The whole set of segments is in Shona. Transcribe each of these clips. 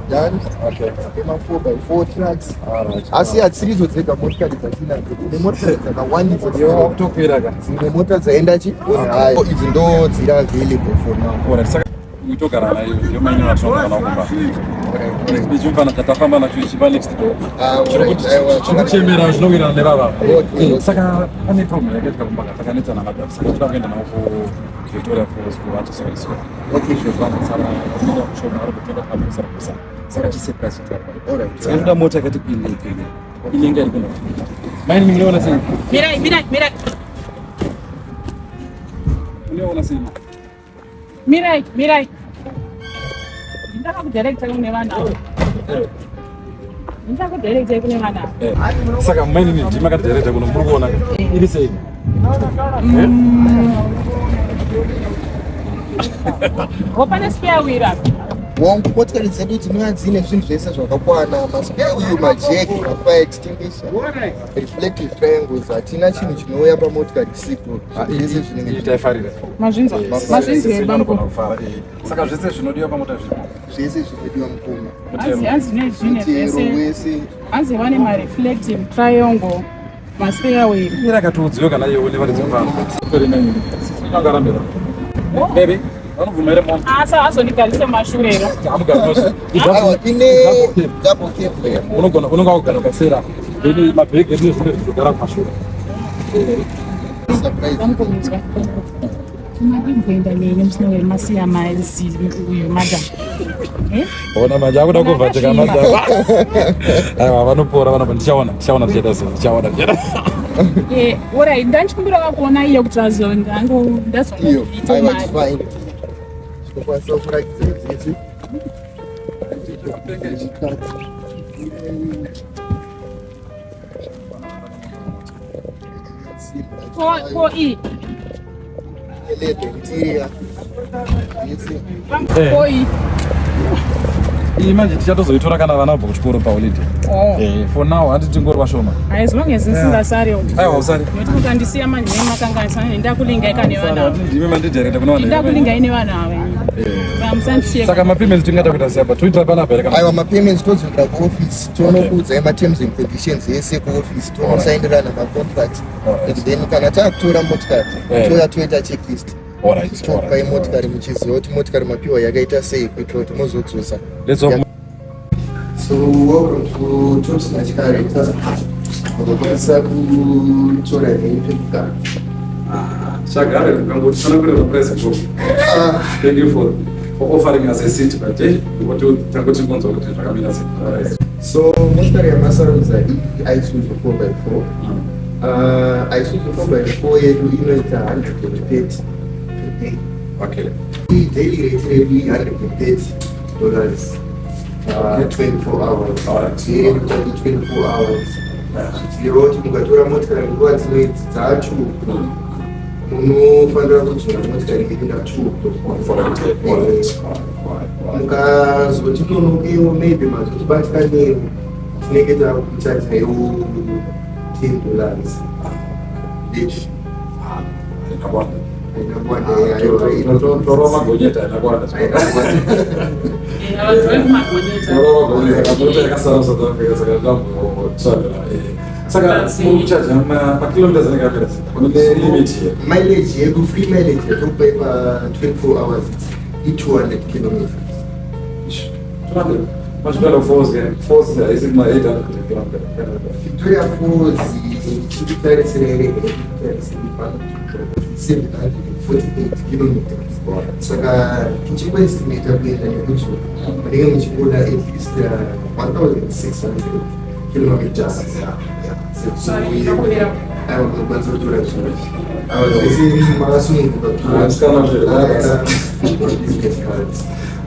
Done. Ema 4x4 trucks. Asi hatisiridzo dzega motikari dzatinadzo. Tine motikari dzakawandisa. Tokwira ka. Dzimwe mota dzaenda chi? Hayi. Idzi ndo dziri available for now. Alright, saka togara nayo ndiyo mainyu vatinogara navo kumba. Ichimfana tatafamba nacho ichiva next door. Ah, alright. Aiwa, Chinochemera zvinowirirana nevava. Okay. Saka pane problem yakaitika kumba takanetsa namadam saka toda kuenda navo ku Victoria Falls kuvachisoiswa. Okay. Zvinoenda kushoma vari kutenga kumaposa kusa. Saka chisurprise chitwa. Alright. Saka toda mota yakati kwirei kwirei. Inenge iri kuenda. Maini munoona sei? Mirai, mirai, mirai. Munoona sei? Mirai, mirai. Ndakakudirecta kune vanhu ava. Ndakakudirecta kune vanhu ava. Saka maini ndimi makadirecta kuno muri kuona iri sei? Pane spare wheel apa. Wangu, motikari dzedu dzinouya dzine zvinhu zvese zvakakwana, maspare wheel, majack, mafire extinguisher, reflective triangles. Hatina chinhu chinouya pamotikari chisipo. Zvese zvinenge Taifarira. Mazvinzwa. Mazvinzwa bambo. Kufara. Saka zvese zvinodiwa pamota zviripo. Zvese zvinodiwa, mukoma. Hanzi hanzi nezvine Mutero zvese. wese. Hanzi vane mareflective triangle, maspare wheel. Ira katiudziwe kana iwe nevaridzi vepano. Angarambira. Baby, vanobvuma here mom? Asi azondigarise mumashure ero. Aiwa, ine double cab here. Unogona unonga wakugara ukasera. Then mabhegi edu nezvimwe zvinogara kumashure. Surprise. Vamukunzwa. Madimboenda neni musina masiya mazivi uyu madam. Eh? Ona manje akuda kuvhatika madam. Aiwa, vanopora vanobva. Ndichaona, ndichaona tichaita sei, ndichaona tichaita. Eh, alright, ndanchikumbira kakuona iye kuti azo ndango Iyo, ndazongoita aiwa, mari. it's fine. Tinokwanisa kuratidza dzese. Chikati. Ko iyi. Leather interior. Yese. Ko iyi. Iyi manje tichatozoitora kana vana vabva kuchikoro paholiday. Oh. For now handi tingori vashoma. As long as ndisingasariwo. Aiwa, usari. Nokuti mukandisiya manje nemakanganisa ndakulingai kane vana ava. Ndimi mandidirecta kuna vanhu. Ndakulingai nevana ava. Saka musandisiye. Saka mapayments tingada kuita sei apa? Toitira panapa here kana? Aiwa, mapayments todzokera kuoffice, tonokuudzai materms and conditions ese kuoffice, tonosaindirana macontracts and then kana taakutora motikari, touya toita checklist, tokupai motikari muchiziva kuti motikari mapiwa yakaita sei, kuitira kuti muzodzosa. Let's hope. So welcome to Top Notch Car Rental. Unokwanisa kutora henyu pekugara. Chagare kangotsanangurira price go. Thank you for offering us a seat, but kuti tangoti kunzwa kuti zvakamira sei. Alright. So motikari yamasarudza iyi Isuzu 4x4. Isuzu 4x4 yedu inoita 130 per day. Daily rate redu $130, 24 hours. Day redu tati 24 hours, zvichireva kuti mukatora motikari nguva dzinoidzi dzacho, munofanira kudzora motikari yedu na 2. Mukazoti nonokewo, maybe mazotibatikanewo, tinenge takuchajaiwo $10 late fee. Haina kuwanda. Haina kuwanda, aiwa. Torova magonyeta, haina kuwanda. Haina kuwanda. Vanhu vekumagonyeta. Torova magonyeta, mota yakasara South Africa, saka ndambotsvagara. Saka muri kuchaja makilometers anenge apera sei? Kune limit here? Mileage yedu, free mileage yatokupai pa 24 hours i200 kilometers. 200. Machipera Falls, Falls haisi kuma 800 kilometers. Victoria Falls chikutarisira pano 748 kilometers, saka tichingoestimata kuenda nekudzoka munenge muchingoda at least 1600 kilometers. Sorry, Aiwa, munokwanisa kutora zvinhu, aiwa, zvese makasununguka. Ah, sikana zviri basa. Business cards.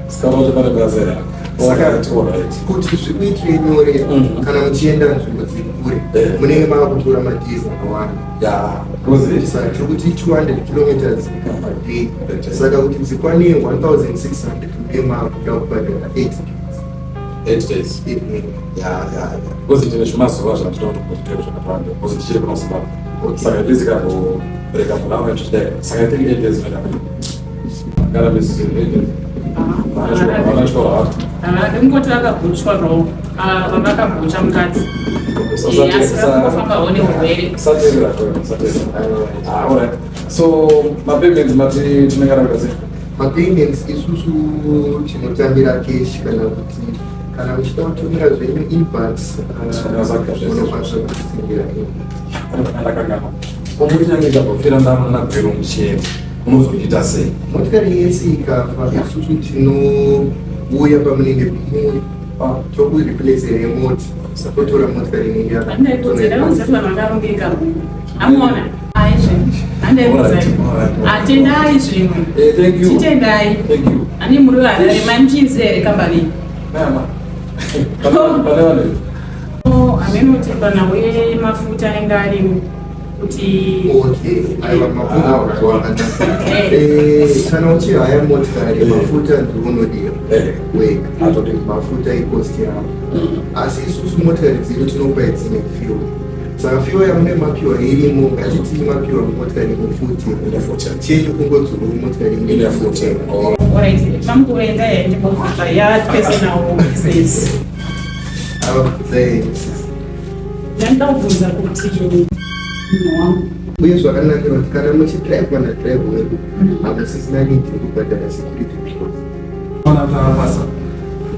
Sikana kuti pane basa here? Saka Alright. kuti zvikuitire nyore, kana muchienda nzvimbo dziri kure, munenge mava kutora madays akawanda. Yeah. Because Saka tiri kuti 200 kilometers per day, saka kuti dzikwane 1600 munenge maakuda kubhadhara 8 days. 8 days. 8 days. Yeah. Because ndine zvimazuva zvandinoda kuti zvakawanda because ndichiri kuno Zimbabwe. Saka at least kamboreka munhu auya tichidai. Saka I think 8 days zvakawanda. Gara misi 8 days. Ndingoti vakagutswa zvavo, vavakagutsva mukadzi. Asi vakangofambawo neurwere. Ah, so mapayments mati tinenge rakuita sei? Mapayments isusu tinotambira cash kana kuti kana muchida kutumira zvenyu inbucks unokwanisa kutisendera. Ndakanganwa. Komuti nyange ikazofira ndamuna gwero muchete unozoita sei? Motikari yese ikafa isusu tinouya pamunenge muri tokureplace remoti totora motikari inenge yakaarongeka. Amuona aizve andaiudzai atendai zvimwe eh, chitendai ane muri varare mamuchiiziva here kambani amenoti panhau yemafuta anenge arimo kuti okay aiwa mabvunzo akanaka eh, kana uchihaya motikari mafuta ndiunodira eh. wega mafuta ikosti yavo mm. asi isusu motikari dzedu tinopa dzine fuel saka fuel yamune mapiwa irimo ngatiti mapiwa motikari ine futi chenyu kungodzoro motikari ine futi. Alright, mamukuvenga yandibvunza ya personal business. Ava bvunzai. Ndanoda kubvunza kuti munhu wangu uye zvakanakira kuti kana muchidrive nadrive wedu hamusisina need yekubhadhara security deposit.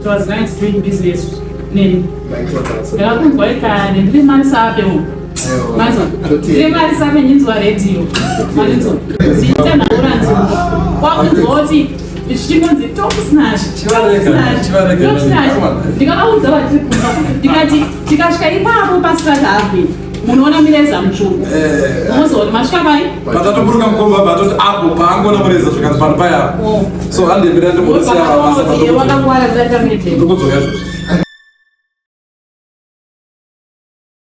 It was nice doing business neni. Maitwa basa. Ndakakunzwai kare ndiri marisape mazo ndiri marisape nyinzwa radio maninzwa ziita nhaura nzungu kwakunzwa kuti zvichingonzi top snatch top snatch ndikavaudza vatiri kumba ndikati tikasvika ipapo pasina hafi munoona mireza mutsvuku eh. mozoona masvika pai patatoburuka mukomba patoti apo paangoona mureza zvikanzi pano paya oh. so handembera ndimbosia ndokudzoka izvozvo.